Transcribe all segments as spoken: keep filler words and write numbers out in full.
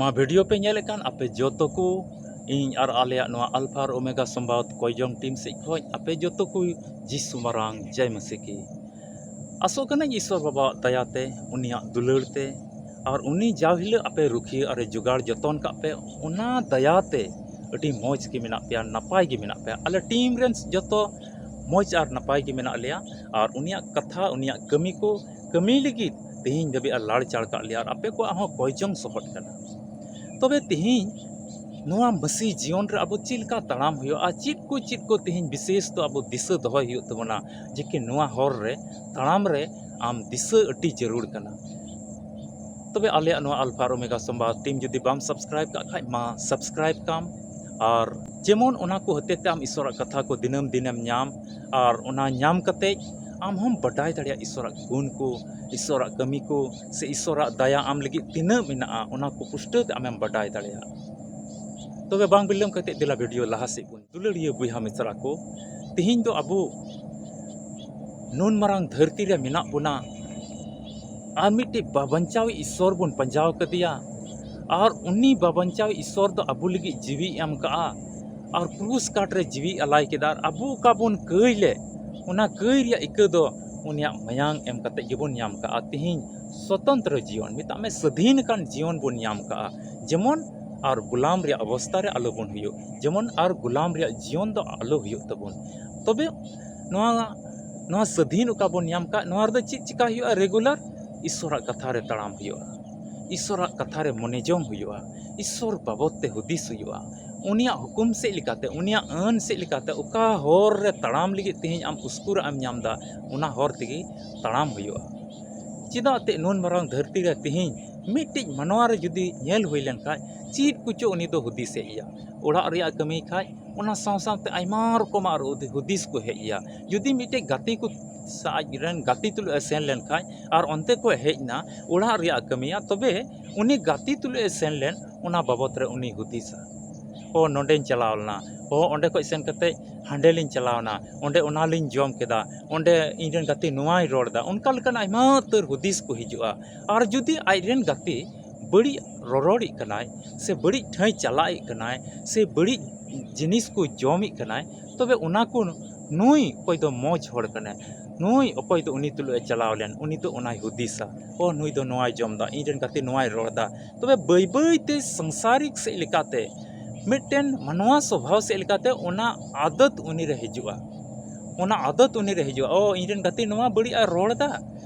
ᱱᱚᱣᱟ ᱵᱷᱤᱰᱤᱭᱳ ᱯᱮ ᱧᱮᱞᱮᱫ ᱠᱟᱱ ᱟᱯᱮ ᱡᱚᱛᱚ ᱠᱚ, ᱤᱧ ᱟᱨ ᱟᱞᱮᱭᱟᱜ ᱱᱚᱣᱟ ᱟᱞᱯᱷᱟ ᱟᱨ ᱳᱢᱮᱜᱟ ᱥᱚᱢᱵᱟᱫ ᱠᱚᱭᱡᱚᱝ ᱴᱤᱢ ᱥᱮᱫ ᱠᱷᱚᱱ ᱟᱯᱮ ᱡᱚᱛᱚ ᱠᱚ ᱡᱤᱥᱩ ᱢᱟᱨᱟᱝ ᱡᱟᱭ ᱢᱟᱹᱥᱤ ᱠᱤ᱾ ᱟᱥᱚᱜ ᱠᱟᱹᱱᱟᱹᱧ ᱤᱥᱚᱨ ᱵᱟᱵᱟᱣᱟᱜ ᱫᱟᱭᱟᱛᱮ, ᱩᱱᱤᱭᱟᱜ ᱫᱩᱞᱟᱹᱲ ᱛᱮ, ᱟᱨ ᱩᱱᱤ ᱡᱟᱣ ᱦᱤᱞᱳᱜ ᱟᱯᱮ ᱨᱩᱠᱷᱤᱭᱟᱹ ᱟᱨᱮ ᱡᱚᱜᱟᱲ ᱡᱚᱛᱚᱱ ᱠᱟᱜ ᱯᱮ, ᱚᱱᱟ ᱫᱟᱭᱟᱛᱮ ᱟᱹᱰᱤ ᱢᱚᱡᱽ ᱜᱮ ᱢᱮᱱᱟᱜ ᱯᱮᱭᱟ, ᱱᱟᱯᱟᱭ ᱜᱮ ᱢᱮᱱᱟᱜ ᱯᱮᱭᱟ᱾ ᱟᱞᱮ ᱴᱤᱢ ᱨᱮᱱ ᱡᱚᱛᱚ ᱢᱚᱡᱽ ᱟᱨ ᱱᱟᱯᱟᱭ ᱜᱮ ᱢᱮᱱᱟᱜ ᱞᱮᱭᱟ, ᱟᱨ ᱩᱱᱤᱭᱟᱜ ᱠᱟᱛᱷᱟ, ᱩᱱᱤᱭᱟᱜ ᱠᱟᱹᱢᱤ ᱠᱚ ᱠᱟᱹᱢᱤ ᱞᱟᱹᱜᱤᱫ ᱛᱮᱦᱮᱧ ᱫᱷᱟᱹᱵᱤᱡ ᱟᱨ ᱞᱟᱲ ᱪᱟᱲ ᱠᱟᱜ ᱞᱮᱭᱟ, ᱟᱨ ᱟᱯᱮ ᱠᱚᱣᱟᱜ ᱦᱚᱸ ᱠᱚᱭᱡᱚᱝ ᱥᱚᱦᱚᱫ ᱠᱟᱱᱟ᱾ ᱛᱚᱵᱮ ᱛᱮᱦᱮᱧ ᱱᱚᱣᱟ ᱢᱟᱹᱥᱤ ᱡᱤᱭᱚᱱ ᱨᱮ ᱟᱵᱚ ᱪᱮᱫ ᱞᱮᱠᱟ ᱛᱟᱲᱟᱢ ᱦᱩᱭᱩᱜᱼᱟ, ᱪᱮᱫ ᱠᱚ ᱪᱮᱫ ᱠᱚ ᱛᱮᱦᱮᱧ ᱵᱤᱥᱮᱥ ᱫᱚ ᱟᱵᱚ ᱫᱤᱥᱟᱹ ᱫᱚᱦᱚᱭ ᱦᱩᱭᱩᱜ ᱛᱟᱵᱚᱱᱟ, ᱡᱮ ᱠᱤ ᱱᱚᱣᱟ ᱦᱚᱨ ᱨᱮ ᱛᱟᱲᱟᱢ ᱨᱮ ᱟᱢ ᱫᱤᱥᱟᱹ ᱟᱹᱰᱤ ᱡᱟᱹᱨᱩᱲ ᱠᱟᱱᱟ᱾ ᱛᱚᱵᱮ ᱟᱞᱮᱭᱟᱜ ᱱᱚᱣᱟ ᱟᱞᱯᱷᱟ ᱟᱨ ᱳᱢᱮᱜᱟ ᱥᱚᱢᱵᱟᱫ ᱴᱤᱢ ᱡᱩᱫᱤ ᱵᱟᱢ ᱥᱟᱵᱥᱠᱨᱟᱭᱤᱵ ᱠᱟᱜ ᱠᱷᱟᱡ, ᱢᱟ ᱥᱟᱵᱥᱠᱨᱟᱭᱤᱵ ᱠᱟᱢ᱾ ᱟᱨ ᱡᱮᱢᱚᱱ ᱚᱱᱟ ᱠᱚ ᱦᱚᱛᱮ ᱛᱮ ᱟᱢ ᱤᱥᱚᱨᱟᱜ ᱠᱟᱛᱷᱟ ᱠᱚ ᱫᱤᱱᱟᱹᱢ ᱫᱤᱱᱮᱢ ᱧᱟᱢ, ᱟᱨ ᱚᱱᱟ ᱧᱟᱢ ᱠᱟᱛᱮ ᱟᱢ ᱦᱚᱸᱢ ᱵᱟᱰᱟᱭ ᱫᱟᱲᱮᱭᱟᱜᱼᱟ ᱤᱥᱚᱨᱟᱜ ᱜᱩᱱ ᱠᱚ, ᱤᱥᱚᱨᱟᱜ ᱠᱟᱹᱢᱤ ᱠᱚ, ᱥᱮ ᱤᱥᱚᱨᱟᱜ ᱫᱟᱭᱟ ᱟᱢ ᱞᱟᱹᱜᱤᱫ ᱛᱤᱱᱟᱹᱜ ᱢᱮᱱᱟᱜᱼᱟ, ᱚᱱᱟ ᱠᱚ ᱯᱩᱥᱴᱟᱹᱣ ᱛᱮ ᱟᱢᱮᱢ ᱵᱟᱰᱟᱭ ᱫᱟᱲᱮᱭᱟᱜᱼᱟ᱾ ᱛᱚᱵᱮ ᱵᱟᱝ ᱵᱤᱞᱚᱢ ᱠᱟᱛᱮ ᱫᱮᱞᱟ ᱵᱷᱤᱰᱤᱭᱳ ᱞᱟᱦᱟ ᱥᱮᱫ ᱵᱚᱱ᱾ ᱫᱩᱞᱟᱹᱲᱤᱭᱟᱹ ᱵᱚᱭᱦᱟ ᱢᱤᱥᱨᱟ ᱠᱚ, ᱛᱮᱦᱮᱧ ᱫᱚ ᱟᱵᱚ ᱱᱩᱱ ᱢᱟᱨᱟᱝ ᱫᱷᱟᱹᱨᱛᱤ ᱨᱮ ᱢᱮᱱᱟᱜ ᱵᱚᱱᱟ, ᱟᱨ ᱢᱤᱫᱴᱤᱡ ᱵᱟᱵᱟᱧᱪᱟᱣᱤᱡ ᱤᱥᱚᱨ ᱵᱚᱱ ᱯᱟᱸᱡᱟᱣ ᱠᱟᱫᱮᱭᱟ, ᱟᱨ ᱩᱱᱤ ᱵᱟᱵᱟᱧᱪᱟᱣᱤᱡ ᱤᱥᱚᱨ ᱫᱚ ᱟᱵᱚ ᱞᱟᱹᱜᱤᱫ ᱡᱤᱣᱤᱭ ᱮᱢ ᱠᱟᱜᱼᱟ, ᱟᱨ ᱠᱨᱩᱥ ᱠᱟᱴ ᱨᱮ ᱡᱤᱣᱤᱭ ᱟᱞᱟᱭ ᱠᱮᱫᱟ, ᱟᱨ ᱟᱵᱚ ᱚᱠᱟ ᱵᱚᱱ ᱠᱟᱹᱭ ᱞᱮᱫ, ᱚᱱᱟ ᱠᱟᱹᱭ ᱨᱮᱭᱟᱜ ᱤᱠᱟᱹ ᱫᱚ ᱩᱱᱤᱭᱟᱜ ᱢᱟᱭᱟᱝ ᱮᱢ ᱠᱟᱛᱮ ᱜᱮᱵᱚᱱ ᱧᱟᱢ ᱠᱟᱜᱼᱟ᱾ ᱛᱮᱦᱮᱧ ᱥᱚᱛᱚᱱᱛᱨᱚ ᱡᱤᱭᱚᱱ, ᱢᱮᱛᱟᱜ ᱢᱮ ᱥᱟᱹᱫᱷᱤᱱ ᱟᱠᱟᱱ ᱡᱤᱭᱚᱱ ᱵᱚᱱ ᱧᱟᱢ ᱠᱟᱜᱼᱟ᱾ ᱡᱮᱢᱚᱱ ᱟᱨ ᱜᱩᱞᱟᱢ ᱨᱮᱭᱟᱜ ᱚᱵᱚᱥᱛᱟ ᱨᱮ ᱟᱞᱚ ᱵᱚᱱ ᱦᱩᱭᱩᱜ, ᱡᱮᱢᱚᱱ ᱟᱨ ᱜᱩᱞᱟᱢ ᱨᱮᱭᱟᱜ ᱡᱤᱭᱚᱱ ᱫᱚ ᱟᱞᱚ ᱦᱩᱭᱩᱜ ᱛᱟᱵᱚᱱ᱾ ᱛᱚᱵᱮ ᱱᱚᱣᱟ, ᱱᱚᱣᱟ ᱥᱟᱹᱫᱷᱤᱱ ᱚᱠᱟ ᱵᱚᱱ ᱧᱟᱢ ᱠᱟᱜ, ᱱᱚᱣᱟ ᱨᱮᱫᱚ ᱪᱮᱫ ᱪᱤᱠᱟ ᱦᱩᱭᱩᱜᱼᱟ? ᱨᱮᱜᱩᱞᱟᱨ ᱤᱥᱚᱨᱟᱜ ᱠᱟᱛᱷᱟ ᱨᱮ ᱛᱟᱲᱟᱢ ᱦᱩᱭᱩᱜᱼᱟ, ᱤᱥᱚᱨᱟᱜ ᱠᱟᱛᱷᱟ ᱨᱮ ᱢᱚᱱᱮ ᱡᱚᱝ ᱦᱩᱭᱩᱜᱼᱟ, ᱤᱥᱚᱨ ᱵᱟᱵᱚᱫ ᱛᱮ ᱦᱩᱫᱤᱥ ᱦᱩᱭᱩᱜᱼᱟ, ᱩᱱᱤᱭᱟᱜ ᱦᱩᱠᱩᱢ ᱥᱮᱫ ᱞᱮᱠᱟᱛᱮ, ᱩᱱᱤᱭᱟᱜ ᱟᱹᱱ ᱥᱮᱫ ᱞᱮᱠᱟᱛᱮ ᱚᱠᱟ ᱦᱚᱨ ᱨᱮ ᱛᱟᱲᱟᱢ ᱞᱟᱹᱜᱤᱫ ᱛᱮᱦᱮᱧ ᱟᱢ ᱩᱥᱠᱩᱨᱟᱜ ᱮᱢ ᱧᱟᱢ ᱮᱫᱟ, ᱚᱱᱟ ᱦᱚᱨ ᱛᱮᱜᱮ ᱛᱟᱲᱟᱢ ᱦᱩᱭᱩᱜᱼᱟ᱾ ᱪᱮᱫᱟᱜ ᱛᱮ ᱱᱩᱱ ᱢᱟᱨᱟᱝ ᱫᱷᱟᱹᱨᱛᱤ ᱨᱮ ᱛᱮᱦᱮᱧ ᱢᱤᱫᱴᱤᱡ ᱢᱟᱱᱣᱟ ᱨᱮ ᱡᱩᱫᱤ ᱧᱮᱞ ᱦᱩᱭ ᱞᱮᱱ ᱠᱷᱟᱡ, ᱪᱮᱫ ᱠᱚᱪᱚ ᱩᱱᱤ ᱫᱚ ᱦᱩᱫᱤᱥᱮᱫ ᱜᱮᱭᱟ᱾ ᱚᱲᱟᱜ ᱨᱮᱭᱟᱜ ᱠᱟᱹᱢᱤ ᱠᱷᱟᱡ, ᱚᱱᱟ ᱥᱟᱶ ᱥᱟᱶᱛᱮ ᱟᱭᱢᱟ ᱨᱚᱠᱚᱢᱟᱜ ᱟᱨ ᱦᱩᱫᱤ-, ᱦᱩᱫᱤᱥ ᱠᱚ ᱦᱮᱡ ᱜᱮᱭᱟ᱾ ᱡᱩᱫᱤ ᱢᱤᱫᱴᱮᱡ ᱜᱟᱛᱮ ᱠᱚ ᱥᱟ-, ᱟᱡ ᱨᱮᱱ ᱜᱟᱛᱮ ᱛᱩᱞᱩᱡ ᱮ ᱥᱮᱱ ᱞᱮᱱ ᱠᱷᱟᱡ, ᱟᱨ ᱚᱱᱛᱮ ᱠᱷᱚᱡ ᱦᱮᱡ ᱮᱱᱟ, ᱚᱲᱟᱜ ᱨᱮᱭᱟᱜ ᱠᱟᱹᱢᱤᱭᱟ, ᱛᱚᱵᱮ ᱩᱱᱤ ᱜᱟᱛᱮ ᱛᱩᱞᱩᱡ ᱮ ᱥᱮᱱ ᱞᱮᱱ, ᱚᱱᱟ ᱵᱟᱵᱚᱛ ᱨᱮ ᱩᱱᱤ ᱦᱩᱫᱤᱥᱟ, ᱚ, ᱱᱚᱸᱰᱮᱧ ᱪᱟᱞᱟᱣ ᱞᱮᱱᱟ, ᱚ, ᱚᱸᱰᱮ ᱠᱷᱚᱡ ᱥᱮᱱ ᱠᱟᱛᱮ ᱦᱟᱸᱰᱮ ᱞᱤᱧ ᱪᱟᱞᱟᱣ ᱮᱱᱟ, ᱚᱸᱰᱮ ᱚᱱᱟ ᱞᱤᱧ ᱡᱚᱢ ᱠᱮᱫᱟ, ᱚᱸᱰᱮ ᱤᱧ ᱨᱮᱱ ᱜᱟᱛᱮ ᱱᱚᱣᱟᱭ ᱨᱚᱲ ᱮᱫᱟ, ᱚᱱᱠᱟ ᱞᱮᱠᱟᱱ ᱟᱭᱢᱟ ᱩᱛᱟᱹᱨ ᱦᱩᱫᱤᱥ ᱠᱚ ᱦᱤᱡᱩᱜᱼᱟ᱾ ᱟᱨ ᱡᱩᱫᱤ ᱟᱡ ᱨᱮᱱ ᱜᱟᱛᱮ ᱵᱟᱹᱲᱤᱡ ᱨᱚᱨᱚᱲᱮᱫ ᱠᱟᱱᱟᱭ, ᱥᱮ ᱵᱟᱹᱲᱤᱡ ᱴᱷᱟᱹᱭ ᱪᱟᱞᱟᱜ ᱮᱫ ᱠᱟᱱᱟᱭ, ᱥᱮ ᱵᱟᱹᱲᱤᱡ ᱡᱤᱱᱤᱥ ᱠᱚ ᱡᱚᱢᱮᱫ ᱠᱟᱱᱟᱭ, ᱛᱚᱵᱮ ᱚᱱᱟ ᱠᱚ, ᱱᱩᱭ ᱚᱠᱚᱭ ᱫᱚ ᱢᱚᱡᱽ ᱦᱚᱲ ᱠᱟᱱᱟᱭ, ᱱᱩᱭ ᱚᱠᱚᱭ ᱫᱚ ᱩᱱᱤ ᱛᱩᱞᱩᱡ ᱮ ᱪᱟᱞᱟᱣ ᱞᱮᱱ, ᱩᱱᱤ ᱫᱚ ᱚᱱᱟᱭ ᱦᱩᱫᱤᱥᱟ, ᱚ, ᱱᱩᱭ ᱫᱚ ᱱᱚᱣᱟᱭ ᱡᱚᱢ ᱮᱫᱟ, ᱤᱧ ᱨᱮᱱ ᱜᱟᱛᱮ ᱱᱚᱣᱟᱭ ᱨᱚᱲ ᱮᱫᱟ᱾ ᱛᱚᱵᱮ ᱵᱟᱹᱭ ᱵᱟᱹᱭ ᱛᱮ ᱥᱚᱝᱥᱟᱨᱤᱠ ᱥᱮᱫ ᱞᱮᱠᱟᱛᱮ, ᱢᱤᱫᱴᱮᱱ ᱢᱟᱱᱣᱟ ᱥᱚᱵᱷᱟᱣ ᱥᱮᱫ ᱞᱮᱠᱟᱛᱮ ᱚᱱᱟ ᱟᱫᱚᱛ ᱩᱱᱤ ᱨᱮ ᱦᱤᱡᱩᱜᱼᱟ᱾ ᱚᱱᱟ ᱟᱫᱚᱛ ᱩᱱᱤ ᱨᱮ ᱦᱤᱡᱩᱜᱼᱟ, ᱚ, ᱤᱧ ᱨᱮᱱ ᱜᱟᱛᱮ ᱱᱚᱣᱟ ᱵᱟᱹᱲᱤᱡ ᱮ ᱨᱚᱲ ᱮᱫᱟ,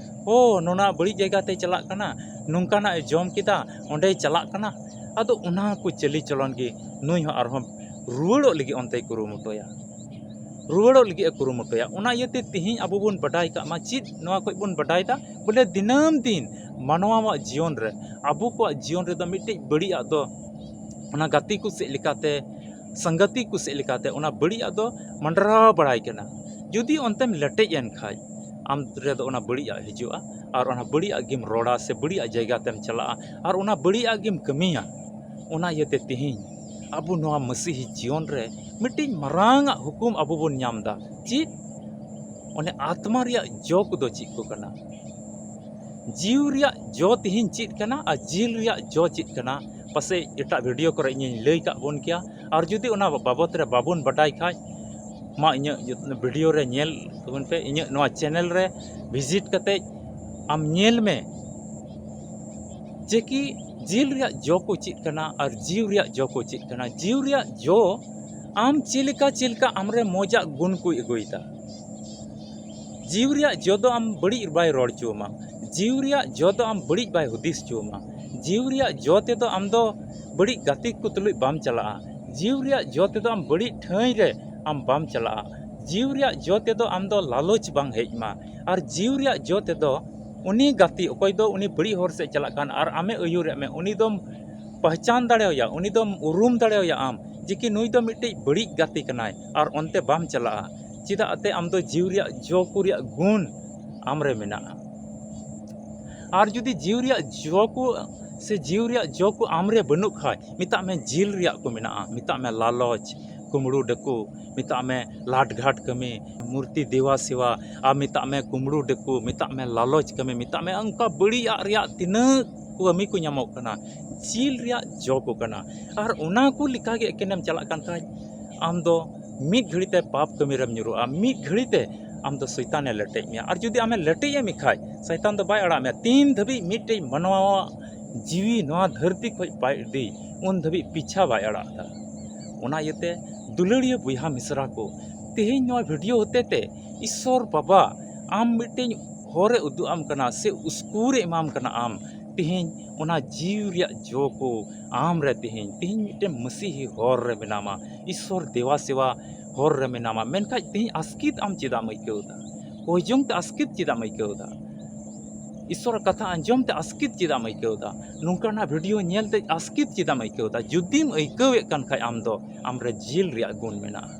ᱚ, ᱱᱚᱣᱟ ᱵᱟᱹᱲᱤᱡ ᱡᱟᱭᱜᱟ ᱛᱮᱭ ᱪᱟᱞᱟᱜ ᱠᱟᱱᱟ, ᱱᱚᱝᱠᱟᱱᱟᱜ ᱮ ᱡᱚᱢ ᱠᱮᱫᱟ, ᱚᱸᱰᱮᱭ ᱪᱟᱞᱟᱜ ᱠᱟᱱᱟ᱾ ᱟᱫᱚ ᱚᱱᱟ ᱠᱚ ᱪᱟᱹᱞᱤ ᱪᱚᱞᱚᱱ ᱜᱮ ᱱᱩᱭ ᱦᱚᱸ ᱟᱨᱦᱚᱸ ᱨᱩᱣᱟᱹᱲᱚᱜ ᱞᱟᱹᱜᱤᱫ ᱚᱱᱛᱮᱭ ᱠᱩᱨᱩᱢᱩᱴᱩᱭᱟ, ᱨᱩᱣᱟᱹᱲᱚᱜ ᱞᱟᱹᱜᱤᱫ ᱮ ᱠᱩᱨᱩᱢᱩᱴᱩᱭᱟ᱾ ᱚᱱᱟ ᱤᱭᱟᱹᱛᱮ ᱛᱮᱦᱮᱧ ᱟᱵᱚ ᱵᱚᱱ ᱵᱟᱰᱟᱭ ᱠᱟᱜ ᱢᱟ᱾ ᱪᱮᱫ ᱱᱚᱣᱟ ᱠᱷᱚᱡ ᱵᱚᱱ ᱵᱟᱰᱟᱭ ᱮᱫᱟ? ᱵᱚᱞᱮ ᱫᱤᱱᱟᱹᱢ ᱫᱤᱱ ᱢᱟᱱᱣᱟᱣᱟᱜ ᱡᱤᱭᱚᱱ ᱨᱮ, ᱟᱵᱚ ᱠᱚᱣᱟᱜ ᱡᱤᱭᱚᱱ ᱨᱮᱫᱚ ᱢᱤᱫᱴᱮᱡ ᱵᱟᱹᱲᱤᱡᱟᱜ ᱫᱚ ᱚᱱᱟ ᱜᱟᱛᱮ ᱠᱚ ᱥᱮᱫ ᱞᱮᱠᱟᱛᱮ, ᱥᱟᱝᱜᱟᱛᱤ ᱠᱚ ᱥᱮᱫ ᱞᱮᱠᱟᱛᱮ ᱚᱱᱟ ᱵᱟᱹᱲᱤᱡᱟᱜ ᱫᱚ ᱢᱟᱸᱰᱨᱟᱣ ᱵᱟᱲᱟᱭ ᱠᱟᱱᱟ᱾ ᱡᱩᱫᱤ ᱚᱱᱛᱮᱢ ᱞᱮᱴᱮᱡ ᱮᱱ ᱠᱷᱟᱡ, ᱟᱢ ᱨᱮᱫᱚ ᱚᱱᱟ ᱵᱟᱹᱲᱤᱡᱟᱜ ᱦᱤᱡᱩᱜᱼᱟ ᱟᱨ ᱚᱱᱟ ᱵᱟᱹᱲᱤᱡᱟᱜ ᱜᱮᱢ ᱨᱚᱲᱟ ᱥᱮ ᱵᱟᱹᱲᱤᱡᱟᱜ ᱡᱟᱭᱜᱟ ᱛᱮᱢ ᱪᱟᱞᱟᱜᱼᱟ ᱟᱨ ᱚᱱᱟ ᱵᱟᱹᱲᱤᱡᱟᱜ ᱜᱮᱢ ᱠᱟᱹᱢᱤᱭᱟ᱾ ᱚᱱᱟ ᱤᱭᱟᱹᱛᱮ ᱛᱮᱦᱮᱧ ᱟᱵᱚ ᱱᱚᱣᱟ ᱢᱟᱹᱥᱤᱦᱤ ᱡᱤᱭᱚᱱ ᱨᱮ ᱢᱤᱫᱴᱤᱡ ᱢᱟᱨᱟᱝ ᱟᱜ ᱦᱩᱠᱩᱢ ᱟᱵᱚ ᱵᱚᱱ ᱧᱟᱢ ᱮᱫᱟ᱾ ᱪᱮᱫ? ᱚᱱᱮ ᱟᱛᱢᱟ ᱨᱮᱭᱟᱜ ᱡᱚ ᱠᱚᱫᱚ ᱪᱮᱫ ᱠᱚ ᱠᱟᱱᱟ? ᱡᱤᱣᱤ ᱨᱮᱭᱟᱜ ᱡᱚ ᱛᱮᱦᱮᱧ ᱪᱮᱫ ᱠᱟᱱᱟ ᱟᱨ ᱡᱤᱞ ᱨᱮᱭᱟᱜ ᱡᱚ ᱪᱮᱫ ᱠᱟᱱᱟ, ᱯᱟᱥᱮᱡ ᱮᱴᱟᱜ ᱵᱷᱤᱰᱤᱭᱳ ᱠᱚᱨᱮ ᱤᱧᱤᱧ ᱞᱟᱹᱭ ᱠᱟᱜ ᱵᱚᱱ ᱜᱮᱭᱟ᱾ ᱟᱨ ᱡᱩᱫᱤ ᱚᱱᱟ ᱵᱟᱵᱚᱛ ᱨᱮ ᱵᱟᱵᱚᱱ ᱵᱟᱰᱟᱭ ᱠᱷᱟᱡ, ᱢᱟ ᱤᱧᱟᱹᱜ ᱵᱷᱤᱰᱤᱭᱳ ᱨᱮ ᱧᱮᱞ ᱛᱟᱵᱚᱱ ᱯᱮ, ᱤᱧᱟᱹᱜ ᱱᱚᱣᱟ ᱪᱮᱱᱮᱞ ᱨᱮ ᱵᱷᱤᱡᱤᱴ ᱠᱟᱛᱮᱡ ᱟᱢ ᱧᱮᱞ ᱢᱮ ᱡᱮ ᱠᱤ ᱡᱤᱞ ᱨᱮᱭᱟᱜ ᱡᱚ ᱠᱚ ᱪᱮᱫ ᱠᱟᱱᱟ ᱟᱨ ᱡᱤᱣᱤ ᱨᱮᱭᱟᱜ ᱡᱚ ᱠᱚ ᱪᱮᱫ ᱠᱟᱱᱟ᱾ ᱡᱤᱣᱤ ᱨᱮᱭᱟᱜ ᱡᱚ ᱟᱢ ᱪᱮᱫ ᱞᱮᱠᱟ ᱪᱮᱫ ᱞᱮᱠᱟ ᱟᱢᱨᱮ ᱢᱚᱡᱟᱜ ᱜᱩᱱ ᱠᱚᱭ ᱟᱹᱜᱩᱭᱮᱫᱟ᱾ ᱡᱤᱣᱤ ᱨᱮᱭᱟᱜ ᱡᱚ ᱫᱚ ᱟᱢ ᱵᱟᱹᱲᱤᱡ ᱵᱟᱭ ᱨᱚᱲ ᱦᱚᱪᱚ ᱟᱢᱟ᱾ ᱡᱤᱣᱤ ᱨᱮᱭᱟᱜ ᱡᱚ ᱫᱚ ᱟᱢ ᱵᱟᱹᱲᱤᱡ ᱵᱟᱭ ᱦᱩᱫᱤᱥ ᱦᱚᱪᱚ ᱟᱢᱟ᱾ ᱡᱤᱣᱤ ᱨᱮᱭᱟᱜ ᱡᱚ ᱛᱮᱫᱚ ᱟᱢ ᱫᱚ ᱵᱟᱹᱲᱤᱡ ᱜᱟᱛᱮ ᱠᱚ ᱛᱩᱞᱩᱡ ᱵᱟᱢ ᱪᱟᱞᱟᱜᱼᱟ᱾ ᱡᱤᱣᱤ ᱨᱮᱭᱟᱜ ᱡᱚ ᱛᱮᱫᱚ ᱟᱢ ᱵᱟᱹᱲᱤᱡ ᱴᱷᱟᱹᱭ ᱨᱮ ᱟᱢ ᱵᱟᱢ ᱪᱟᱞᱟᱜᱼᱟ᱾ ᱡᱤᱣᱤ ᱨᱮᱭᱟᱜ ᱡᱚ ᱛᱮᱫᱚ ᱟᱢ ᱫᱚ ᱞᱟᱞᱚᱪ ᱵᱟᱝ ᱦᱮᱡ ᱟᱢᱟ᱾ ᱟᱨ ᱡᱤᱣᱤ ᱨᱮᱭᱟᱜ ᱡᱚ ᱛᱮᱫᱚ ᱩᱱᱤ ᱜᱟᱛᱮ ᱚᱠᱚᱭ ᱫᱚ ᱩᱱᱤ ᱵᱟᱹᱲᱤᱡ ᱦᱚᱨ ᱥᱮᱫ ᱪᱟᱞᱟᱜ ᱠᱟᱱ ᱟᱨ ᱟᱢᱮ ᱟᱹᱭᱩᱨᱮᱫ ᱢᱮ, ᱩᱱᱤ ᱫᱚᱢ ᱯᱟᱦᱪᱟᱱ ᱫᱟᱲᱮᱣᱟᱭᱟ, ᱩᱱᱤ ᱫᱚᱢ ᱩᱨᱩᱢ ᱫᱟᱲᱮᱣᱟᱭᱟ ᱟᱢ ᱡᱮ ᱠᱤ ᱱᱩᱭ ᱫᱚ ᱢᱤᱫᱴᱤᱡ ᱵᱟᱹᱲᱤᱡ ᱜᱟᱛᱮ ᱠᱟᱱᱟᱭ ᱟᱨ ᱚᱱᱛᱮ ᱵᱟᱢ ᱪᱟᱞᱟᱜᱼᱟ᱾ ᱪᱮᱫᱟᱜ ᱛᱮ ᱟᱢ ᱫᱚ ᱡᱤᱣᱤ ᱨᱮᱭᱟᱜ ᱡᱚ ᱠᱚ ᱨᱮᱭᱟᱜ ᱜᱩᱱ ᱟᱢᱨᱮ ᱢᱮᱱᱟᱜᱼᱟ᱾ ᱟᱨ ᱡᱩᱫᱤ ᱡᱤᱣᱤ ᱨᱮᱭᱟᱜ ᱡᱚ ᱠᱚ ᱥᱮ ᱡᱤᱣᱤ ᱨᱮᱭᱟᱜ ᱡᱚ ᱠᱚ ᱟᱢᱨᱮ ᱵᱟᱹᱱᱩᱜ ᱠᱷᱟᱡ, ᱢᱮᱛᱟᱜ ᱢᱮ ᱡᱤᱞ ᱨᱮᱭᱟᱜ ᱠᱚ ᱢᱮᱱᱟᱜᱼᱟ, ᱢᱮᱛᱟᱜ ᱢᱮ ᱞᱟᱞᱚᱪ, ᱠᱩᱢᱲᱩ ᱰᱟᱹᱠᱩ, ᱢᱮᱛᱟᱜ ᱢᱮ ᱞᱟᱴᱜᱷᱟᱴ ᱠᱟᱹᱢᱤ, ᱢᱩᱨᱛᱤ ᱫᱮᱣᱟ ᱥᱮᱣᱟ, ᱟᱨ ᱢᱮᱛᱟᱜ ᱢᱮ ᱠᱩᱢᱲᱩ ᱰᱟᱹᱠᱩ, ᱢᱮᱛᱟᱜ ᱢᱮ ᱞᱟᱞᱚᱪ ᱠᱟᱹᱢᱤ, ᱢᱮᱛᱟᱜ ᱢᱮ ᱚᱱᱠᱟ ᱵᱟᱹᱲᱤᱡᱟᱜ ᱨᱮᱭᱟᱜ ᱛᱤᱱᱟᱹᱜ ᱠᱟᱹᱢᱤ ᱠᱚ ᱧᱟᱢᱚᱜ ᱠᱟᱱᱟ, ᱡᱤᱞ ᱨᱮᱭᱟᱜ ᱡᱚ ᱠᱚ ᱠᱟᱱᱟ᱾ ᱟᱨ ᱚᱱᱟ ᱠᱚ ᱞᱮᱠᱟᱜᱮ ᱮᱠᱮᱱᱮᱢ ᱪᱟᱞᱟᱜ ᱠᱟᱱ ᱠᱷᱟᱡ, ᱟᱢ ᱫᱚ ᱢᱤᱫ ᱜᱷᱟᱹᱲᱤ ᱛᱮ ᱯᱟᱯ ᱠᱟᱹᱢᱤ ᱨᱮᱢ ᱧᱩᱨᱩᱜᱼᱟ, ᱢᱤᱫ ᱜᱷᱟᱹᱲᱤ ᱛᱮ ᱟᱢ ᱫᱚ ᱥᱚᱭᱛᱟᱱᱮ ᱞᱮᱴᱮᱡ ᱢᱮᱭᱟ᱾ ᱟᱨ ᱡᱩᱫᱤ ᱟᱢᱮ ᱞᱮᱴᱮᱡ ᱮᱢ ᱠᱷᱟᱡ, ᱥᱚᱭᱛᱟᱱ ᱫᱚ ᱵᱟᱭ ᱟᱲᱟᱜ ᱢᱮᱭᱟ᱾ ᱛᱤᱱ ᱫᱷᱟᱹᱵᱤᱡ ᱢᱤᱫᱴᱮᱡ ᱢᱟᱱᱣᱟᱣᱟᱜ ᱡᱤᱣᱤ ᱱᱚᱣᱟ ᱫᱷᱟᱹᱨᱛᱤ ᱠᱷᱚᱡ ᱵᱟᱭ ᱤᱫᱤ, ᱩᱱ ᱫᱷᱟᱹᱵᱤᱡ ᱯᱤᱪᱷᱟ ᱵᱟᱭ ᱟᱲᱟᱜ ᱮᱫᱟ᱾ ᱚᱱᱟ ᱤᱭᱟᱹᱛᱮ ᱫᱩᱞᱟᱹᱲᱤᱭᱟᱹ ᱵᱚᱭᱦᱟ ᱢᱤᱥᱨᱟ ᱠᱚ, ᱛᱮᱦᱮᱧ ᱱᱚᱣᱟ video ᱦᱚᱛᱮ ᱛᱮ ᱤᱥᱥᱚᱨ ᱵᱟᱵᱟ ᱟᱢ ᱢᱤᱫᱴᱮᱱ ᱦᱚᱨᱮ ᱩᱫᱩᱜ ᱟᱢ ᱠᱟᱱᱟ ᱥᱮ ᱩᱥᱠᱩᱨᱮ ᱮᱢᱟᱢ ᱠᱟᱱᱟ᱾ ᱟᱢ ᱛᱮᱦᱮᱧ ᱚᱱᱟ ᱡᱤᱣᱤ ᱨᱮᱭᱟᱜ ᱡᱚ ᱠᱚ ᱟᱢ ᱨᱮ ᱛᱮᱦᱮᱧ, ᱛᱮᱦᱮᱧ ᱢᱤᱫᱴᱮᱱ ᱢᱟᱹᱥᱤᱦᱤ ᱦᱚᱨ ᱨᱮ ᱢᱮᱱᱟᱢᱟ, ᱤᱥᱥᱚᱨ ᱫᱮᱣᱟ ᱥᱮᱣᱟ ᱦᱚᱨ ᱨᱮ ᱢᱮᱱᱟᱢᱟ᱾ ᱢᱮᱱᱠᱷᱟᱡ ᱛᱮᱦᱮᱧ ᱟᱥᱠᱤᱛ ᱟᱢ ᱪᱮᱫᱟᱜ ᱮᱢ ᱟᱹᱭᱠᱟᱹᱣ ᱮᱫᱟ? ᱠᱚᱭ ᱡᱚᱝ ᱛᱮ ᱟᱥᱠᱤᱛ ᱪᱮᱫᱟᱜ ᱮᱢ ᱟᱹᱭᱠᱟᱹᱣ ᱮᱫᱟ? ᱤᱥᱥᱚᱨᱟᱜ ᱠᱟᱛᱷᱟ ᱟᱸᱡᱚᱢ ᱛᱮ ᱟᱥᱠᱤᱛ ᱪᱮᱫᱟᱜ ᱮᱢ ᱟᱹᱭᱠᱟᱹᱣ ᱮᱫᱟ? ᱱᱚᱝᱠᱟᱱᱟᱜ video ᱧᱮᱞ ᱛᱮ ᱟᱥᱠᱤᱛ ᱪᱮᱫᱟᱜ ᱮᱢ ᱟᱹᱭᱠᱟᱹᱣ ᱮᱫᱟ? ᱡᱩᱫᱤᱢ ᱟᱹᱭᱠᱟᱹᱣᱮᱫ ᱠᱟᱱ ᱠᱷᱟᱡ, ᱟᱢ ᱫᱚ, ᱟᱢ ᱨᱮ ᱡᱤᱞ ᱨᱮᱭᱟᱜ ᱜᱩᱱ ᱢᱮᱱᱟᱜᱼᱟ᱾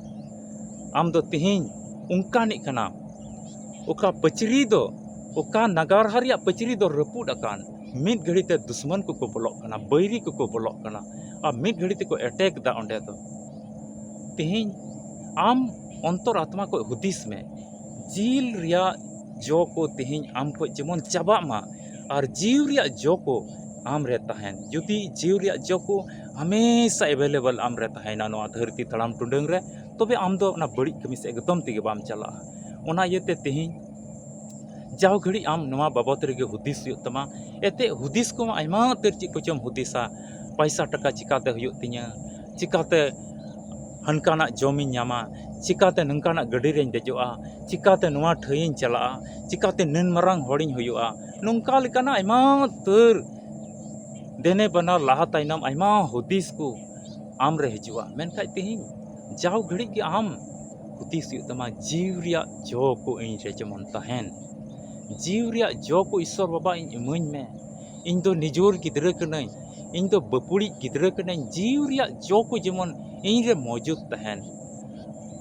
ᱟᱢ ᱫᱚ ᱛᱮᱦᱮᱧ ᱚᱱᱠᱟᱱᱤᱡ ᱠᱟᱱᱟᱢ, ᱚᱠᱟ ᱯᱟᱹᱪᱨᱤ ᱫᱚ, ᱚᱠᱟ ᱱᱟᱜᱟᱨᱦᱟ ᱨᱮᱭᱟᱜ ᱯᱟᱹᱪᱨᱤ ᱫᱚ ᱨᱟᱹᱯᱩᱫ ᱟᱠᱟᱱ, ᱢᱤᱫ ᱜᱷᱟᱹᱲᱤ ᱛᱮ ᱫᱩᱥᱢᱟᱱ ᱠᱚᱠᱚ ᱵᱚᱞᱚᱜ ᱠᱟᱱᱟ, ᱵᱟᱹᱭᱨᱤ ᱠᱚᱠᱚ ᱵᱚᱞᱚᱜ ᱠᱟᱱᱟ, ᱟᱨ ᱢᱤᱫ ᱜᱷᱟᱹᱲᱤ ᱛᱮᱠᱚ attack ᱮᱫᱟ ᱚᱸᱰᱮ ᱫᱚ᱾ ᱛᱮᱦᱮᱧ ᱟᱢ ᱚᱱᱛᱚᱨ ᱟᱛᱢᱟ ᱠᱷᱚᱡ ᱦᱩᱫᱤᱥ ᱢᱮ, ᱡᱤᱞ ᱨᱮᱭᱟᱜ ᱡᱚ ᱠᱚ ᱛᱮᱦᱮᱧ ᱟᱢ ᱠᱷᱚᱡ ᱡᱮᱢᱚᱱ ᱪᱟᱵᱟᱜ ᱢᱟ, ᱟᱨ ᱡᱤᱣᱤ ᱨᱮᱭᱟᱜ ᱡᱚ ᱠᱚ ᱟᱢ ᱨᱮ ᱛᱟᱦᱮᱱ᱾ ᱡᱩᱫᱤ ᱡᱤᱣᱤ ᱨᱮᱭᱟᱜ ᱡᱚ ᱠᱚ ᱦᱟᱢᱮᱥᱟ available ᱟᱢ ᱨᱮ ᱛᱟᱦᱮᱱᱟ ᱱᱚᱣᱟ ᱫᱷᱟᱹᱨᱛᱤ ᱛᱟᱲᱟᱢ ᱴᱩᱰᱟᱹᱝ ᱨᱮ, ᱛᱚᱵᱮ ᱟᱢ ᱫᱚ ᱚᱱᱟ ᱵᱟᱹᱲᱤᱡ ᱠᱟᱹᱢᱤ ᱥᱮᱫ ᱮᱠᱫᱚᱢ ᱛᱮᱜᱮ ᱵᱟᱢ ᱪᱟᱞᱟᱜᱼᱟ᱾ ᱚᱱᱟ ᱤᱭᱟᱹᱛᱮ ᱛᱮᱦᱮᱧ ᱡᱟᱣ ᱜᱷᱟᱹᱲᱤᱡ ᱟᱢ ᱱᱚᱣᱟ ᱵᱟᱵᱚᱛ ᱨᱮᱜᱮ ᱦᱩᱫᱤᱥ ᱦᱩᱭᱩᱜ ᱛᱟᱢᱟ᱾ ᱮᱱᱛᱮᱫ ᱦᱩᱫᱤᱥ ᱠᱚᱢᱟ ᱟᱭᱢᱟ ᱩᱛᱟᱹᱨ ᱪᱮᱫ ᱠᱚᱪᱚᱢ ᱦᱩᱫᱤᱥᱟ, ᱯᱟᱭᱥᱟ ᱴᱟᱠᱟ ᱪᱤᱠᱟᱛᱮ ᱦᱩᱭᱩᱜ ᱛᱤᱧᱟᱹ, ᱪᱤᱠᱟᱛᱮ ᱦᱟᱱᱠᱟᱱᱟᱜ ᱡᱚᱢᱤᱧ ᱧᱟᱢᱟ, ᱪᱤᱠᱟᱛᱮ ᱱᱚᱝᱠᱟᱱᱟᱜ ᱜᱟᱹᱰᱤ ᱨᱮᱧ ᱫᱮᱡᱚᱜᱼᱟ, ᱪᱤᱠᱟᱛᱮ ᱱᱚᱣᱟ ᱴᱷᱟᱹᱭᱤᱧ ᱪᱟᱞᱟᱜᱼᱟ, ᱪᱤᱠᱟᱛᱮ ᱱᱤᱱ ᱢᱟᱨᱟᱝ ᱦᱚᱲᱤᱧ ᱦᱩᱭᱩᱜᱼᱟ, ᱱᱚᱝᱠᱟ ᱞᱮᱠᱟᱱᱟᱜ ᱟᱭᱢᱟ ᱩᱛᱟᱹᱨ ᱫᱮᱱᱮ ᱵᱟᱱᱟᱨ ᱞᱟᱦᱟ ᱛᱟᱭᱱᱚᱢ ᱟᱭᱢᱟ ᱦᱩᱫᱤᱥ ᱠᱚ ᱟᱢ ᱨᱮ ᱦᱤᱡᱩᱜᱼᱟ᱾ ᱢᱮᱱᱠᱷᱟᱡ ᱛᱮᱦᱮᱧ ᱡᱟᱣ ᱜᱷᱟᱹᱲᱤᱡ ᱜᱮ ᱟᱢ ᱦᱩᱫᱤᱥ ᱦᱩᱭᱩᱜ ᱛᱟᱢᱟ, ᱡᱤᱣᱤ ᱨᱮᱭᱟᱜ ᱡᱚ ᱠᱚ ᱤᱧ ᱨᱮ ᱡᱮᱢᱚᱱ ᱛᱟᱦᱮᱱ, ᱡᱤᱣᱤ ᱨᱮᱭᱟᱜ ᱡᱚ ᱠᱚ ᱤᱥᱥᱚᱨ ᱵᱟᱵᱟ ᱤᱧ ᱤᱢᱟᱹᱧ ᱢᱮ᱾ ᱤᱧ ᱫᱚ ᱱᱤᱡᱚᱨ ᱜᱤᱫᱽᱨᱟᱹ ᱠᱟᱹᱱᱟᱹᱧ, ᱤᱧ ᱫᱚ ᱵᱟᱹᱯᱩᱲᱤᱡ ᱜᱤᱫᱽᱨᱟᱹ ᱠᱟᱹᱱᱟᱹᱧ, ᱡᱤᱣᱤ ᱨᱮᱭᱟᱜ ᱡᱚ ᱠᱚ ᱡᱮᱢᱚᱱ ᱤᱧ ᱨᱮ ᱢᱚᱡᱩᱫ ᱛᱟᱦᱮᱱ,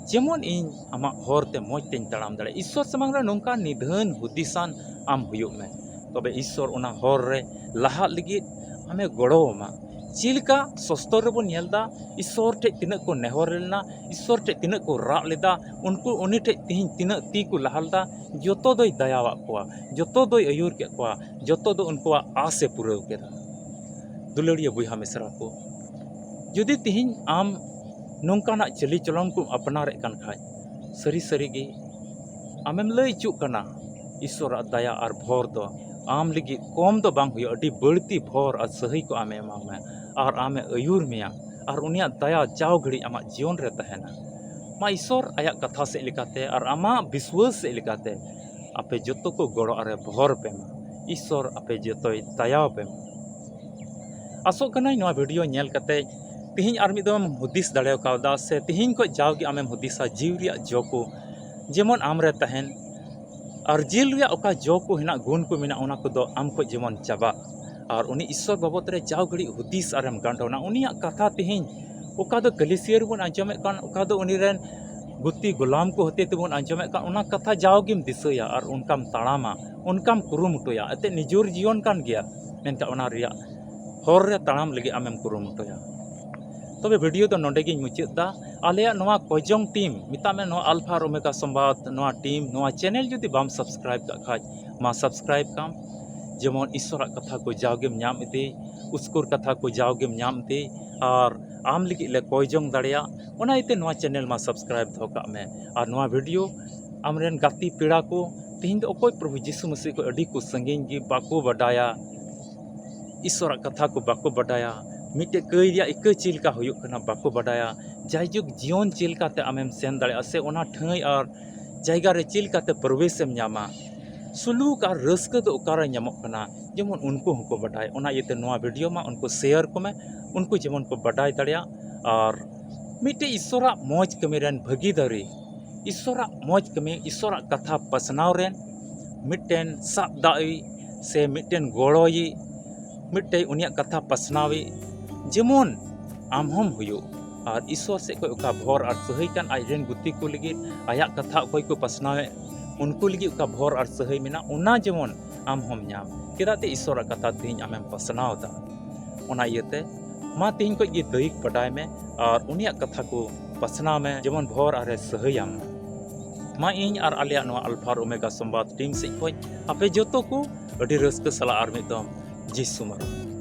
ᱡᱮᱢᱚᱱ ᱤᱧ ᱟᱢᱟᱜ ᱦᱚᱨ ᱛᱮ ᱢᱚᱡᱽ ᱛᱮᱧ ᱛᱟᱲᱟᱢ ᱫᱟᱲᱮᱭᱟᱜ, ᱤᱥᱥᱚᱨ ᱥᱟᱢᱟᱝ ᱨᱮ ᱱᱚᱝᱠᱟ ᱱᱤᱫᱷᱟᱹᱱ ᱦᱩᱫᱤᱥᱟᱱ ᱟᱢ ᱦᱩᱭᱩᱜ ᱢᱮ᱾ ᱛᱚᱵᱮ ᱤᱥᱥᱚᱨ ᱚᱱᱟ ᱦᱚᱨ ᱨᱮ ᱞᱟᱦᱟᱜ ᱞᱟᱹᱜᱤᱫ ᱟᱢᱮ ᱜᱚᱲᱚ ᱟᱢᱟ᱾ ᱪᱮᱫ ᱞᱮᱠᱟ ᱥᱚᱥᱛᱚᱨ ᱨᱮᱵᱚᱱ ᱧᱮᱞ ᱮᱫᱟ, ᱤᱥᱥᱚᱨ ᱴᱷᱮᱡ ᱛᱤᱱᱟᱹᱜ ᱠᱚ ᱱᱮᱦᱚᱨ ᱞᱮᱱᱟ, ᱤᱥᱥᱚᱨ ᱴᱷᱮᱡ ᱛᱤᱱᱟᱹᱜ ᱠᱚ ᱨᱟᱜ ᱞᱮᱫᱟ, ᱩᱱᱠᱩ, ᱩᱱᱤ ᱴᱷᱮᱡ ᱛᱤᱦᱤᱧ ᱛᱤᱱᱟᱹᱜ ᱛᱤ ᱠᱚ ᱞᱟᱦᱟ ᱞᱮᱫᱟ, ᱡᱚᱛᱚ ᱫᱚᱭ ᱫᱟᱭᱟᱣᱟᱜ ᱠᱚᱣᱟ, ᱡᱚᱛᱚ ᱫᱚᱭ ᱟᱹᱭᱩᱨ ᱠᱮᱫ ᱠᱚᱣᱟ, ᱡᱚᱛᱚ ᱫᱚ ᱩᱱᱠᱩᱣᱟᱜ ᱟᱥ ᱮ ᱯᱩᱨᱟᱹᱣ ᱠᱮᱫᱟ᱾ ᱫᱩᱞᱟᱹᱲᱤᱭᱟᱹ ᱵᱚᱭᱦᱟ ᱢᱤᱥᱨᱟ ᱠᱚ, ᱡᱩᱫᱤ ᱛᱤᱦᱤᱧ ᱟᱢ ᱱᱚᱝᱠᱟᱱᱟᱜ ᱪᱟᱹᱞᱤ ᱪᱚᱞᱚᱱ ᱠᱚᱢ ᱟᱯᱱᱟᱨᱮᱫ ᱠᱟᱱ ᱠᱷᱟᱡ, ᱥᱟᱹᱨᱤ ᱥᱟᱹᱨᱤ ᱜᱮ ᱟᱢᱮᱢ ᱞᱟᱹᱭ ᱦᱚᱪᱚᱜ ᱠᱟᱱᱟ, ᱤᱥᱥᱚᱨᱟᱜ ᱫᱟᱭᱟ ᱟᱨ ᱵᱷᱚᱨ ᱫᱚ ᱟᱢ ᱞᱟᱹᱜᱤᱫ ᱠᱚᱢ ᱫᱚ ᱵᱟᱝ ᱦᱩᱭᱩᱜᱼᱟ, ᱟᱹᱰᱤ ᱵᱟᱹᱲᱛᱤ ᱵᱷᱚᱨ ᱟᱨ ᱥᱟᱹᱦᱤ ᱠᱚ ᱟᱢᱮ ᱮᱢᱟᱢ ᱢᱮ ᱟᱨ ᱟᱢᱮ ᱟᱹᱭᱩᱨ ᱢᱮᱭᱟ ᱟᱨ ᱩᱱᱤᱭᱟᱜ ᱫᱟᱭᱟ ᱡᱟᱣ ᱜᱷᱟᱹᱲᱤᱡ ᱟᱢᱟᱜ ᱡᱤᱭᱚᱱ ᱨᱮ ᱛᱟᱦᱮᱱᱟ᱾ ᱢᱟ ᱤᱥᱥᱚᱨ ᱟᱭᱟᱜ ᱠᱟᱛᱷᱟ ᱥᱮᱫ ᱞᱮᱠᱟᱛᱮ ᱟᱨ ᱟᱢᱟᱜ ᱵᱤᱥᱣᱟᱹᱥ ᱥᱮᱫ ᱞᱮᱠᱟᱛᱮ ᱟᱯᱮ ᱡᱚᱛᱚ ᱠᱚ ᱜᱚᱲᱚ ᱟᱨᱮ ᱵᱷᱚᱨ ᱯᱮ ᱢᱟ᱾ ᱤᱥᱥᱚᱨ ᱟᱯᱮ ᱡᱚᱛᱚᱭ ᱫᱟᱭᱟᱣ ᱯᱮ ᱢᱟ᱾ ᱟᱥᱚᱜ ᱠᱟᱹᱱᱟᱹᱧ ᱱᱚᱣᱟ ᱵᱷᱤᱰᱤᱭᱳ ᱧᱮᱞ ᱠᱟᱛᱮ ᱛᱤᱦᱤᱧ ᱟᱨ ᱢᱤᱫ ᱫᱚᱢ ᱦᱩᱫᱤᱥ ᱫᱟᱲᱮ ᱠᱟᱣᱫᱟ, ᱥᱮ ᱛᱤᱦᱤᱧ ᱠᱷᱚᱡ ᱡᱟᱣᱜᱮ ᱟᱢᱮᱢ ᱦᱩᱫᱤᱥᱟ ᱡᱤᱣᱤ ᱨᱮᱭᱟᱜ ᱡᱚ ᱠᱚ ᱡᱮᱢᱚᱱ ᱟᱢ ᱨᱮ ᱛᱟᱦᱮᱱ, ᱟᱨ ᱡᱤᱞ ᱨᱮᱭᱟᱜ ᱚᱠᱟ ᱡᱚ ᱠᱚ ᱦᱮᱱᱟᱜ, ᱜᱩᱱ ᱠᱚ ᱢᱮᱱᱟᱜ, ᱚᱱᱟ ᱠᱚᱫᱚ ᱟᱢ ᱠᱷᱚᱡ ᱡᱮᱢᱚᱱ ᱪᱟᱵᱟᱜ, ᱟᱨ ᱩᱱᱤ ᱤᱥᱥᱚᱨ ᱵᱟᱵᱚᱫ ᱨᱮ ᱡᱟᱣ ᱜᱷᱟᱹᱲᱤᱡ ᱦᱩᱫᱤᱥ ᱟᱨᱮᱢ ᱜᱟᱱᱰᱚᱱᱟ᱾ ᱩᱱᱤᱭᱟᱜ ᱠᱟᱛᱷᱟ ᱛᱤᱦᱤᱧ ᱚᱠᱟ ᱫᱚ ᱠᱟᱹᱞᱤᱥᱤᱭᱟᱹ ᱨᱮᱵᱚᱱ ᱟᱸᱡᱚᱢᱮᱫ ᱠᱟᱱ, ᱚᱠᱟ ᱫᱚ ᱩᱱᱤ ᱨᱮᱱ ᱜᱩᱛᱤ ᱜᱩᱞᱟᱢ ᱠᱚ ᱦᱚᱛᱮ ᱛᱮᱵᱚᱱ ᱟᱸᱡᱚᱢᱮᱫ ᱠᱟᱱ, ᱚᱱᱟ ᱠᱟᱛᱷᱟ ᱡᱟᱣᱜᱮᱢ ᱫᱤᱥᱟᱹᱭᱟ ᱟᱨ ᱚᱱᱠᱟᱢ ᱛᱟᱲᱟᱢᱟ, ᱚᱱᱠᱟᱢ ᱠᱩᱨᱩᱢᱩᱴᱩᱭᱟ᱾ ᱮᱱᱛᱮᱫ ᱱᱤᱡᱚᱨ ᱡᱤᱭᱚᱱ ᱠᱟᱱ ᱜᱮᱭᱟ, ᱢᱮᱱᱠᱷᱟᱱ ᱚᱱᱟ ᱨᱮᱭᱟᱜ ᱦᱚᱨ ᱨᱮ ᱛᱟᱲᱟᱢ ᱞᱟᱹᱜᱤᱫ ᱟᱢᱮᱢ ᱠᱩᱨᱩᱢᱩᱴᱩᱭᱟ᱾ ᱛᱚᱵᱮ ᱵᱷᱤᱰᱤᱭᱳ ᱫᱚ ᱱᱚᱰᱮ ᱜᱤᱧ ᱢᱩᱪᱟᱹᱫ ᱫᱟ᱾ ᱟᱞᱮᱭᱟᱜ ᱱᱚᱣᱟ ᱠᱚᱭᱡᱚᱝ ᱴᱤᱢ, ᱢᱮᱛᱟᱜ ᱢᱮ ᱱᱚᱣᱟ ᱟᱞᱯᱷᱟ ᱟᱨ ᱳᱢᱮᱜᱟ ᱥᱚᱢᱵᱟᱫ, ᱱᱚᱣᱟ ᱴᱤᱢ, ᱱᱚᱣᱟ ᱪᱮᱱᱮᱞ ᱡᱩᱫᱤ ᱵᱟᱢ ᱥᱟᱵᱥᱠᱨᱟᱭᱤᱵ ᱠᱟᱜ ᱠᱷᱟᱡ, ᱢᱟ ᱥᱟᱵᱥᱠᱨᱟᱭᱤᱵ ᱠᱟᱢ᱾ ᱡᱮᱢᱚᱱ ᱤᱥᱥᱚᱨᱟᱜ ᱠᱟᱛᱷᱟ ᱠᱚ ᱡᱟᱣᱜᱮᱢ ᱧᱟᱢ ᱤᱫᱤ, ᱩᱥᱠᱩᱨ ᱠᱟᱛᱷᱟ ᱠᱚ ᱡᱟᱣᱜᱮᱢ ᱧᱟᱢ ᱤᱫᱤ, ᱟᱨ ᱟᱢ ᱞᱟᱹᱜᱤᱫ ᱞᱮ ᱠᱚᱭᱡᱚᱝ ᱫᱟᱲᱮᱭᱟᱜ, ᱚᱱᱟ ᱤᱭᱟᱹᱛᱮ ᱱᱚᱣᱟ ᱪᱮᱱᱮᱞ ᱢᱟ ᱥᱟᱵᱥᱠᱨᱟᱭᱤᱵ ᱫᱚᱦᱚ ᱠᱟᱜ ᱢᱮ᱾ ᱟᱨ ᱱᱚᱣᱟ ᱵᱷᱤᱰᱤᱭᱳ ᱟᱢᱨᱮᱱ ᱜᱟᱛᱮ ᱯᱮᱲᱟ ᱠᱚ, ᱛᱮᱦᱮᱧ ᱫᱚ ᱚᱠᱚᱭ ᱯᱨᱚᱵᱷᱩ ᱡᱤᱥᱩ ᱢᱟᱹᱥᱤ ᱠᱷᱚᱡ ᱟᱹᱰᱤ ᱠᱚ ᱥᱟᱺᱜᱤᱧ ᱜᱮ, ᱵᱟᱠᱚ ᱵᱟᱰᱟᱭᱟ, ᱤᱥᱥᱚᱨᱟᱜ ᱠᱟᱛᱷᱟ ᱠᱚ ᱵᱟᱠᱚ ᱵᱟᱰᱟᱭᱟ, ᱢᱤᱫᱴᱮᱡ ᱠᱟᱹᱭ ᱨᱮᱭᱟᱜ ᱤᱠᱟᱹ ᱪᱮᱫ ᱞᱮᱠᱟ ᱦᱩᱭᱩᱜ ᱠᱟᱱᱟ ᱵᱟᱠᱚ ᱵᱟᱰᱟᱭᱟ, ᱡᱟᱭᱡᱩᱜᱽ ᱡᱤᱭᱚᱱ ᱪᱮᱫ ᱞᱮᱠᱟᱛᱮ ᱟᱢᱮᱢ ᱥᱮᱱ ᱫᱟᱲᱮᱭᱟᱜᱼᱟ, ᱥᱮ ᱚᱱᱟ ᱴᱷᱟᱹᱭ ᱟᱨ ᱡᱟᱭᱜᱟ ᱨᱮ ᱪᱮᱫ ᱞᱮᱠᱟᱛᱮ ᱯᱨᱚᱵᱮᱥ ᱮᱢ ᱧᱟᱢᱟ, ᱥᱩᱞᱩᱠ ᱟᱨ ᱨᱟᱹᱥᱠᱟᱹ ᱫᱚ ᱚᱠᱟᱨᱮ ᱧᱟᱢᱚᱜ ᱠᱟᱱᱟ, ᱡᱮᱢᱚᱱ ᱩᱱᱠᱩ ᱦᱚᱸᱠᱚ ᱵᱟᱰᱟᱭ᱾ ᱚᱱᱟ ᱤᱭᱟᱹᱛᱮ ᱱᱚᱣᱟ ᱵᱷᱤᱰᱤᱭᱳ ᱢᱟ ᱩᱱᱠᱩ ᱥᱮᱭᱟᱨ ᱠᱚᱢᱮ, ᱩᱱᱠᱩ ᱡᱮᱢᱚᱱ ᱠᱚ ᱵᱟᱰᱟᱭ ᱫᱟᱲᱮᱭᱟᱜ᱾ ᱟᱨ ᱢᱤᱫᱴᱮᱡ ᱤᱥᱥᱚᱨᱟᱜ ᱢᱚᱡᱽ ᱠᱟᱹᱢᱤ ᱨᱮᱱ ᱵᱷᱟᱹᱜᱤᱫᱟᱨᱤ, ᱤᱥᱥᱚᱨᱟᱜ ᱢᱚᱡᱽ ᱠᱟᱹᱢᱤ, ᱤᱥᱥᱚᱨᱟᱜ ᱠᱟᱛᱷᱟ ᱯᱟᱥᱱᱟᱣ ᱨᱮᱱ ᱢᱤᱫᱴᱮᱱ ᱥᱟᱵ ᱫᱟᱜ ᱥᱮ ᱢᱤᱫᱴᱮᱱ ᱜᱚᱲᱚᱭᱤᱡ, ᱢᱤᱫᱴᱮᱱ ᱩᱱᱤᱭᱟᱜ ᱠᱟᱛᱷᱟ ᱯᱟᱥᱱᱟᱣᱤᱡ ᱡᱮᱢᱚᱱ ᱟᱢ ᱦᱚᱸᱢ ᱦᱩᱭᱩᱜ᱾ ᱟᱨ ᱤᱥᱥᱚᱨ ᱥᱮᱫ ᱠᱷᱚᱱ ᱚᱠᱟ ᱵᱷᱚᱨ ᱟᱨ ᱥᱟᱹᱦᱟᱹᱭ ᱠᱟᱱ, ᱟᱡ ᱨᱮᱱ ᱜᱩᱛᱤ ᱠᱚ ᱞᱟᱹᱜᱤᱫ, ᱟᱭᱟᱜ ᱠᱟᱛᱷᱟ ᱚᱠᱚᱭ ᱠᱚ ᱯᱟᱥᱱᱟᱣᱮᱫ, ᱩᱱᱠᱩ ᱞᱟᱹᱜᱤᱫ ᱚᱠᱟ ᱵᱷᱚᱨ ᱟᱨ ᱥᱟᱹᱦᱟᱹᱭ ᱢᱮᱱᱟᱜ, ᱚᱱᱟ ᱡᱮᱢᱚᱱ ᱟᱢ ᱦᱚᱸᱢ ᱧᱟᱢ᱾ ᱪᱮᱫᱟᱜ ᱛᱮ ᱤᱥᱥᱚᱨᱟᱜ ᱠᱟᱛᱷᱟ ᱛᱮᱦᱮᱧ ᱟᱢᱮᱢ ᱯᱟᱥᱱᱟᱣ ᱮᱫᱟ᱾ ᱚᱱᱟ ᱤᱭᱟᱹᱛᱮ ᱢᱟ ᱛᱮᱦᱮᱧ ᱠᱷᱚᱡ ᱜᱮ ᱫᱟᱹᱭᱤᱠ ᱵᱟᱰᱟᱭ ᱢᱮ ᱟᱨ ᱩᱱᱤᱭᱟᱜ ᱠᱟᱛᱷᱟ ᱠᱚ ᱯᱟᱥᱱᱟᱣ ᱢᱮ, ᱡᱮᱢᱚᱱ ᱵᱷᱚᱨ ᱟᱨᱮ ᱥᱟᱹᱦᱟᱹᱭᱟᱢ᱾ ᱢᱟ ᱤᱧ ᱟᱨ ᱟᱞᱮᱭᱟᱜ ᱱᱚᱣᱟ ᱟᱞᱯᱷᱟ ᱟᱨ ᱳᱢᱮᱜᱟ ᱥᱚᱢᱵᱟᱫ ᱴᱤᱢ ᱥᱮᱫ ᱠᱷᱚᱡ ᱟᱯᱮ ᱡᱚᱛᱚ ᱠᱚ ᱟᱹᱰᱤ ᱨᱟᱹᱥᱠᱟᱹ ᱥᱟᱞᱟᱜ ᱟᱨ ᱢᱤᱫ ᱫᱚᱢ ᱡᱤᱥᱩ ᱢᱟᱨᱟᱝ᱾